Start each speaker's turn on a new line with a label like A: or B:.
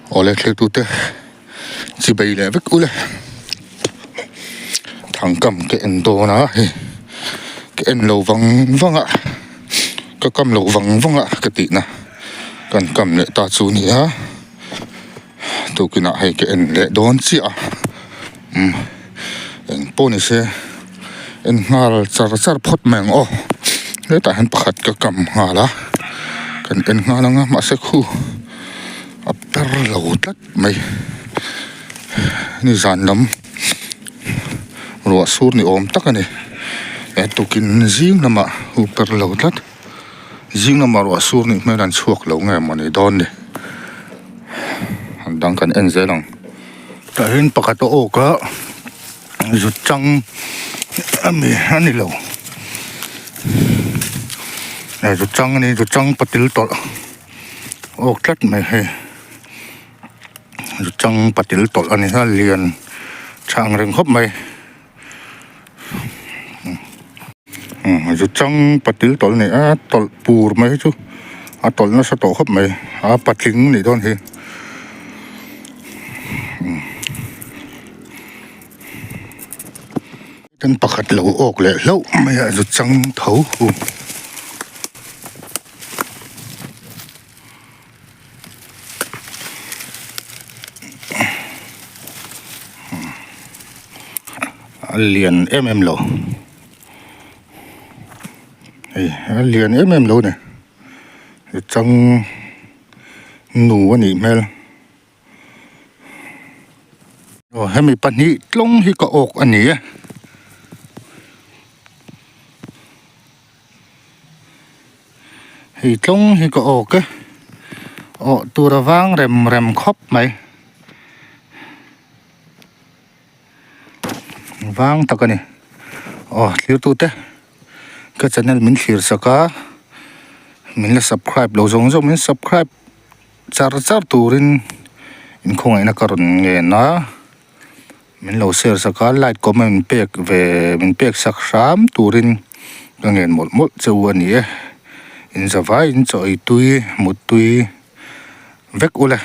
A: Awle thleitute chi bei leh vek ule thangkam ka en dawn a hei ka en lo vang vang a ka kam lo vang vang a ka tih na kan kam leh ta chu a ni a tukin ah hei ka en leh dawn chiah a umm eng pawh ni se en nghal char char phawt mai ang aw hetah hian pakhat ka kam nghal a kan en nghal ang a mahse khu a per lo tlat mai nizan lam ruah sur ni awm tak a ni he tukin zing lamah hu per lo tlat zing lamah ruah sur nih hmel an chhuak lo nge mawni dawn ni an dang kan en zel ang tah hian pakhat a awk a zut chang ami a ni lo zut chang a ni zut chang patil tawlh awk tlat mai hei zut chang patil tawlh a ni a lian tha ang reng khawp mai zut chang patil tawlh a ni a tawlh pur mai hi chu a tawlh nasa tawh khawp mai a patling a nih dawn hi. Kan pakhat lo awk leh hlauh mai a zu chang tho hu. A lian em em lo hei a lian em em lo a ni zu chang nu a nih hmel. Aw hemi pahnih tlawng hi ka awk a ni e. Hei tlawng hi ka awk e. Awh tur a vang rem rem khawp mai. Vang tak a ni. Aw thlir tute ka channel min thlir sak a min la subscribe lo zawng zawng min subscribe. Char char turin inkhawngaihna ka rawn ngen a, min lo share sak a, like comment min pek ve min pek sak hram turin ka ngen mawlh mawlh che u a ni e, in zavai in chaw ei tui mut tui vek ule.